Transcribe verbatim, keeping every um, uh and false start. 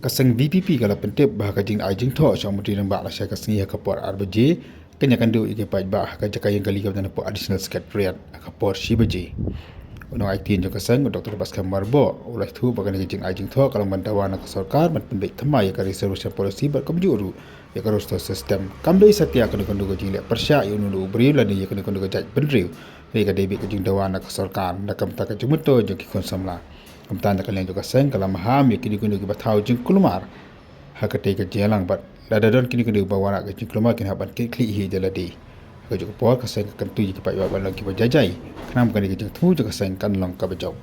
Ka seng VPP ka la pyntip ba ka jingai jingthoh sha u Myntri Rangbah la shai ka sngi ha ka por ar baje, kan ïakynduh ïa ki paidbah ha ka jaka ïeng kali kaba don hapoh Additional Secretariat ha ka por shi baje. U nongaiti jong ka seng, u Doctor Batskhem Myrboh, u la ïathuh ba kane ka jingai jingthoh ka long ban dawa na ka sorkar ban pynbeit thymmai ïa ka reservation policy bad kumjuh ruh ïa ka roster system. Kam dei satia kano kano ka jingleh pyrshah ïa uno uno u briew lane ïa kano kano ka jaitbynriew, hynrei ka dei beit ka jingdawa na ka sorkar na ka bynta ka jingmyntoi jong ki khun samla. Kumta na ka liang jong ka seng ka la maham ïa kino kino kiba thaw jingkulmar ha katei ka jingïalang bad lada don kino kino ba wanrah ka jingkulmar kin hap ban kitkhlieh hi da lade. Ha kajuh ka por ka seng ka kyntu ïa ki paidbah ban long kiba jai jai, khnang ba kane ka jingthmu jong ka seng kan long kaba jop.